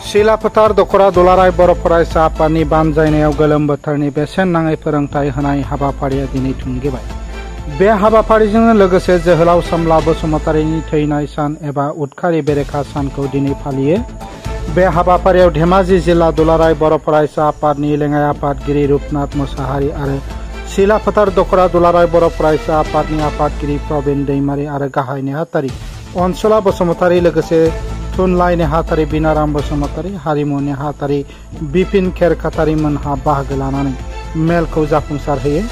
सिलाफोथार दखरा दुलाराय बर' फरायसा आफादनि बानजायनायाव गोलोम बोथोरनि बेसेन नाङै फोरोंथाय होनाय हाबाफारिया दिनै थुंगेबाय। बे हाबाफारिजोंनो लोगोसे जोहोलाव सोमला बसुमतारीनि थैनाय सान एबा उदखारि बेरेखा सानखौ दिनै फालियो। बे हाबाफारियाव धेमाजि जिल्ला दुलाराय बर' फरायसा आफादनि लेङाइ आफादगिरि रुपनाथ मुसाहारि आरो सिलाफोथार दखरा दुलाराय बर' फरायसा आफादनि आफादगिरि प्रबिन दैमारी आरो गाहाय नेहाथारि अनसुला बसुमतारी लोगोसे थुनलाइ नेहाथारि बिनाराम बसुमतारी, हारिमु नेहाथारि बिपिन खेरखातारी मोनहा बाहागो लानानै मेलखौ जाफुंसार होयो।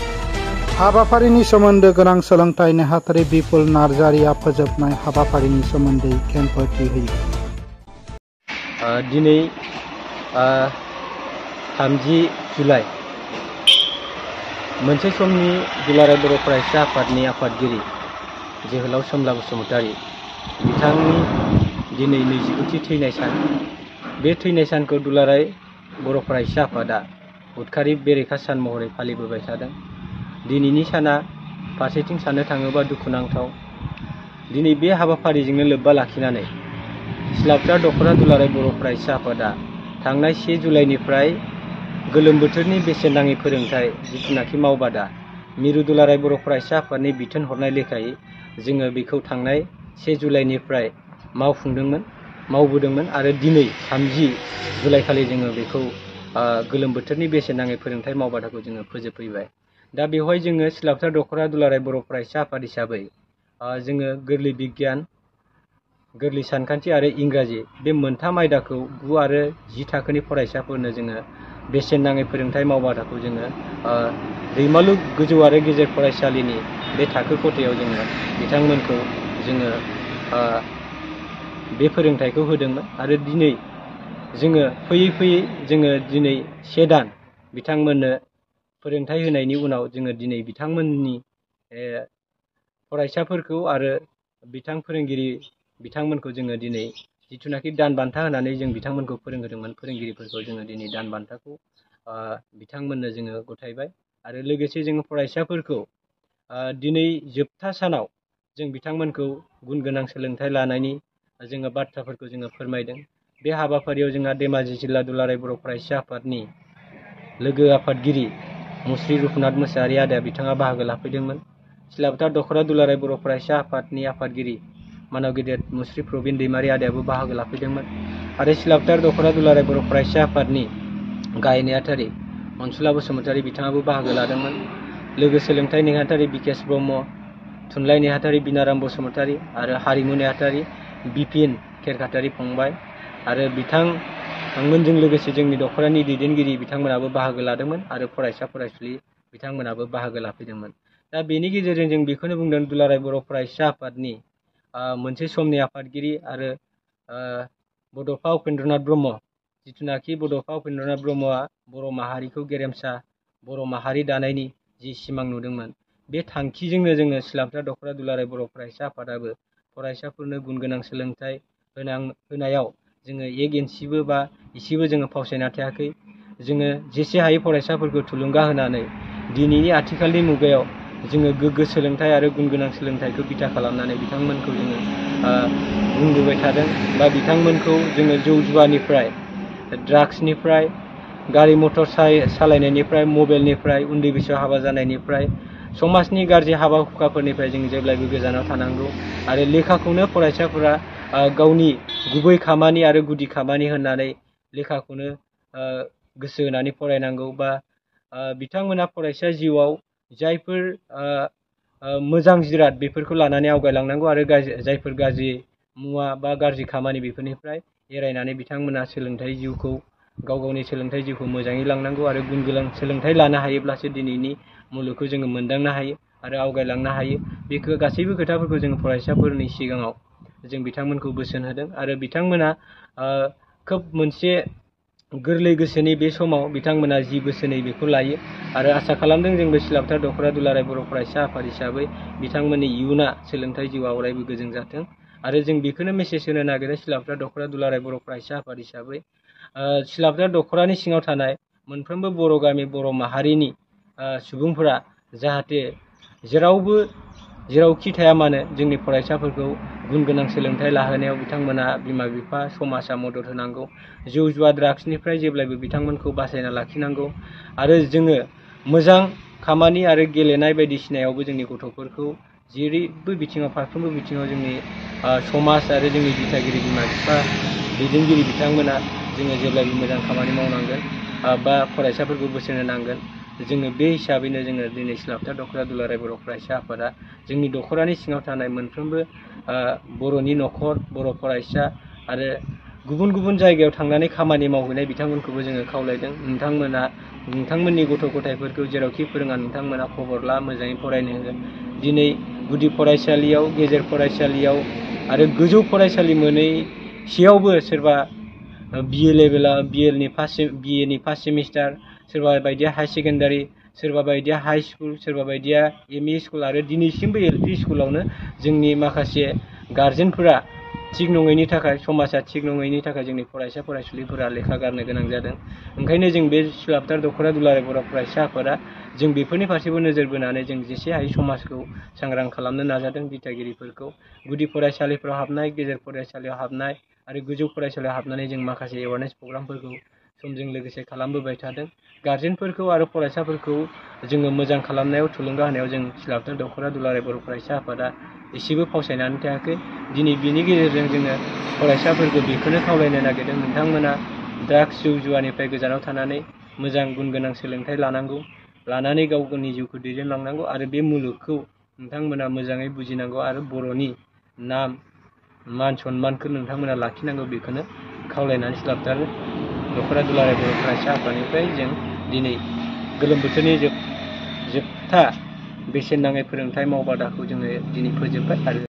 हाबाफारिनि सोमोन्दो गोनां सोलोंथाइ नेहाथारि बिपुल नार्जारिया फोजोबनाय हाबाफारिनि सोमोन्दै खेंफोरथि होयो। दिनै 30 जुलाइ मोनसे समनि दुलाराय बर' फरायसा आफादनि आफादगिरि जोहोलाव सोमला बसुमतारी बिथांनि दिनै 29थि थैनाय सान। बे थैनाय सानखौ दुलाराय बर' फरायसा आफादा उदखारि बेरेखा सान महरै फालिबोबाय थादों। दिनैनि साना फारसेथिं साननो थाङोबा दुखुनांथाव। दिनै बे हाबाफारिजोंनो लोब्बा लाखिनानै सिलाफोथार दखरा दुलाराय बर' फरायसा आफादा थांनाय 1 जुलाइनिफ्राय गोलोम बोथोरनि बेसेन नाङै फोरोंथाय जिथुनाखि मावबादा मिरु दुलाराय बर' फरायसा आफादनि बिथोन हरनाय लेखायै जोङो बेखौ थांनाय 1 जुलाइनिफ्राय मावबोदोंमोन आरो दिनै 30 जुलाइखालि जोङो बेखौ गोलोम बोथोरनि बेसेन नाङै फोरोंथाय मावबादाखौ जोङो फोजोबफैबाय। दा बेवहाय जोङो सिलाफोथार दखरा दुलाराय बर' फरायसा आफाद हिसाबै जोङो गोरलै बिगियान, गोरलै सानखान्थि आरो इंराजि बे मोनथाम आयदाखौ 9 आरो 10 थाखोनि फरायसाफोरनो जोङो बेसेन नाङै फोरोंथाय मावबादाखौ जोङो दैमालु गोजौ आरो गेजेर फरायसालिनि बे थाखो खथायाव जोङो बिथांमोनखौ जोङो बे फोरोंथायखौ होदोंमोन आरो दिनै जोङो फैयै जोङो दिनै 1 दान बिथांमोननो फोरोंथाय होनायनि उनाव जोङो दिनै बिथांमोननि फरायसाफोरखौ आरो फोरोंगिरि बिथांमोनखौ जोङो दिनै जिथुनाखि दान बान्था होनानै जों बिथांमोनखौ फोरोंहोदोंमोन, फोरोंगिरिफोरखौ जोङो दिनै दान बान्थाखौ बिथांमोननो जोङो गथायबाय आरो लोगोसे जोङो फरायसाफोरखौ दिनै जोबथा सानाव जों बिथांमोनखौ गुन गोनां सोलोंथाय लानायनि जोङो बाथ्राफोरखौ जोङो फोरमायदों। बे हाबाफारियाव जोंहा धेमाजि जिल्ला दुलाराय बर' फरायसा आफादनि लोगो आफादगिरि मुस्रि रुपनाथ मुसाहारि आदाया बिथाङा बाहागो लाफैदोंमोन। सिलाफोथार दखरा दुलाराय बर' फरायसा आफादनि आफादगिरि मानव गेदेर मुस्रि प्रबिन दैमारी आदायाबो बाहागो लाफैदोंमोन आरो सिलाफोथार दखरा दुलाराय बर' फरायसा आफादनि गाहाय नेहाथारि अनसुला बसुमतारी बिथाङाबो बाहागो लादोंमोन। लोगो सोलोंथाइ नेहाथारि बिकेश ब्रह्म, थुनलाइ नेहाथारि बिनाराम बसुमतारी आरो हारिमु नेहाथारि बिपिन खेरखातारी फंबाय आरो बिथांमोनजों लोगोसे जोंनि दखरानि दैदेनगिरि बिथांमोनाबो बाहागो लादोंमोन आरो फरायसा फरायसुलि बिथांमोनाबो बाहागो लाफैदोंमोन। दा बेनि गेजेरजों जों बेखौनो बुंदों दुलाराय बर' फरायसा आफादनि मोनसे समनि आफादगिरि आरो बड'फा उपेन्द्रनाथ ब्रह्म, जिथुनाखि बड'फा उपेन्द्रनाथ ब्रह्मआ बर' माहारिखौ गेरेमसा बर' माहारि दानायनि जि सिमां नुदोंमोन, बे थांखिजोंनो जोङो सिलाफोथार दखरा दुलाराय बर' फरायसा आफादाबो फरायसाफोरनो गुन गोनां सोलोंथाइ होनायाव जोङो एक इन्सिबो बा इसेबो जोङो फावसायना थायाखै। जोङो जेसे हायो फरायसाफोरखौ थुलुंगा होनानै दिनैनि आथिखालनि मुगायाव जोङो गोग्गो सोलोंथाइ आरो गुन गोनां सोलोंथाइखौ बिथा खालामनानै बिथांमोनखौ जोङो बुंबोबाय थादों बा बिथांमोनखौ जोङो जौ जुवानिफ्राय, ड्राग्सनिफ्राय, गारि मटर सालायनायनिफ्राय, मबाइलनिफ्राय, उन्दै बैसोआव हाबा जानायनिफ्राय, समाजनि गाज्रि हाबा हुखाफोरनिफ्राय जों जेब्लायबो गोजानाव थानांगौ आरो लेखाखौनो फरायसाफोरा गावनि गुबै खामानि आरो गुदि खामानि होननानै लेखाखौनो गोसो होनानै फरायनांगौ बा बिथांमोना फरायसा जिउआव जायफोर मोजां जिराद बेफोरखौ लानानै आवगायलांनांगौ आरो जायफोर गाज्रि मुवा बा गाज्रि खामानि बेफोरनिफ्राय एरायनानै बिथांमोना गाव गावनि सोलोंथाइ जिउखौ मोजाङै लांनांगौ आरो गुन गोनां सोलोंथाइ लानो हायोब्लासो दिनैनि मुलुगखौ जोङो मोनदांनो हायो आरो आवगायलांनो हायो। बेखौ गासैबो खोथाफोरखौ जों फरायसाफोरनि सिगाङाव जों बिथांमोनखौ बोसोन होदों आरो बिथांमोना खोब मोनसे गोरलै गोसोनि बे समाव बिथांमोना जि बोसोनै बेखौ लायो आरो आसा खालामदों जोंबो सिलाफोथार दखरा दुलाराय बर' फरायसा आफाद हिसाबै बिथांमोननि इयुना सोलोंथाइ जिउआव अरायबो गोजों जाथों आरो जों बेखौनो मेसेज होनो नागिरो सिलाफोथार दखरा दुलाराय बर' फरायसा आफाद हिसाबै सिलाफोथार दखरानि सिङाव थानाय मोनफ्रोमबो बर' गामि बर' माहारिनि सुबुंफोरा जाहाथे जेरावबो जेरावखि थाया मानो जोंनि फरायसाफोरखौ गुन गोनां सोलोंथाइ लाहोनायाव बिथांमोना बिमा बिफा समाजा मदद होनांगौ। जौ जुवा ड्राग्सनिफ्राय जेब्लायबो बिथांमोनखौ बासायना लाखिनांगौ आरो जोङो मोजां खामानि आरो गेलेनाय बायदिसिनायावबो जोंनि गथ'फोरखौ जेरैबो बिथिङाव फारफ्रोमबो बिथिङाव जोंनि समाज आरो जोंनि दिथागिरि बिमा बिफा दैदेनगिरि बिथांमोना जोङो जेब्लायबो मोजां खामानि मावनांगोन बा फरायसाफोरखौ बोसोन होनांगोन। जोङो बे हिसाबैनो जोङो दिनै सिलापथार दख'रा दुलाराय बर' फरायसा आफादा जोंनि दख'रानि सिङाव थानाय मोनफ्रोमबो बर'नि न'खर बर' फरायसा आरो गुबुन गुबुन जायगायाव थांनानै खामानि मावहैनाय बिथांमोनखौबो जोङो खावलायदों। नोंथांमोना नोंथांमोननि गथ' गथायफोरखौ जेरावखि फोरोङा नोंथांमोना खबर ला, मोजाङै फरायनो होगोन। दिनै गुदि फरायसालियाव, गेजेर फरायसालियाव आरो गोजौ फरायसालि मोनैसेयावबो सोरबा BA लेभेलाव BA नि फार्स्ट सेमिस्टार, सोरबा बायदिया हाई सेकेन्डारि, सोरबा बायदिया हाई स्कुल, सोरबा बायदिया ME स्कुल आरो दिनैसिमबो LP स्कुलावनो जोंनि माखासे गारजेनफोरा थिग नङैनि थाखाय, समाजा थिग नङैनि थाखाय जोंनि फरायसा फरायसुलिफोरा लेखा गारनो गोनां जादों। ओंखायनो जों बे सिलापथार दख'रा दुलाराय बर' फरायसा आफादा जों बेफोरनि फारसेबो नोजोर बोनानै जों जेसे हायो समाजखौ सांग्रां खालामनो नाजादों। दिथागिरिफोरखौ गुदि फरायसालिफोराव हाबनाय, गेजेर फरायसालियाव हाबनाय आरो गोजौ फरायसालियाव हाबनानै जों माखासे एवारनेस प्रग्रामफोरखौ समजों लोगोसे खालामबोबाय थादों। गारजेनफोरखौ आरो फरायसाफोरखौ जोङो मोजां खालामनायाव थुलुंगा होनायाव जों सिलापथार दख'रा दुलाराय बर' फरायसा आफादा एसेबो फावसायनानै थायाखै। दिनै बिनि गेजेरजों जोङो फरायसाफोरखौ बेखौनो खावलायनो नागिरदों, नोंथांमोना ड्राग्स जौ जुवानिफ्राय गोजानाव थानानै मोजां गुन गोनां सोलोंथाइ लानानै गाव गावनि जिउखौ दैदेनलांनांगौ आरो बे मुलुगखौ नोंथांमोना मोजाङै बुजिनांगौ आरो बर'नि नाम मान सन्मानखौ नोंथांमोना लाखिनांगौ। बेखौनो खावलायनानै सिलापथार दख'रा दुलाराय बर' फरायसा आफादनिफ्राय जों दिनै गोलोम बोथोरनि जोबथा बेसेन नाङै फोरोंथाइ मावबादाखौ जोङो दिनै फोजोबबाय आरो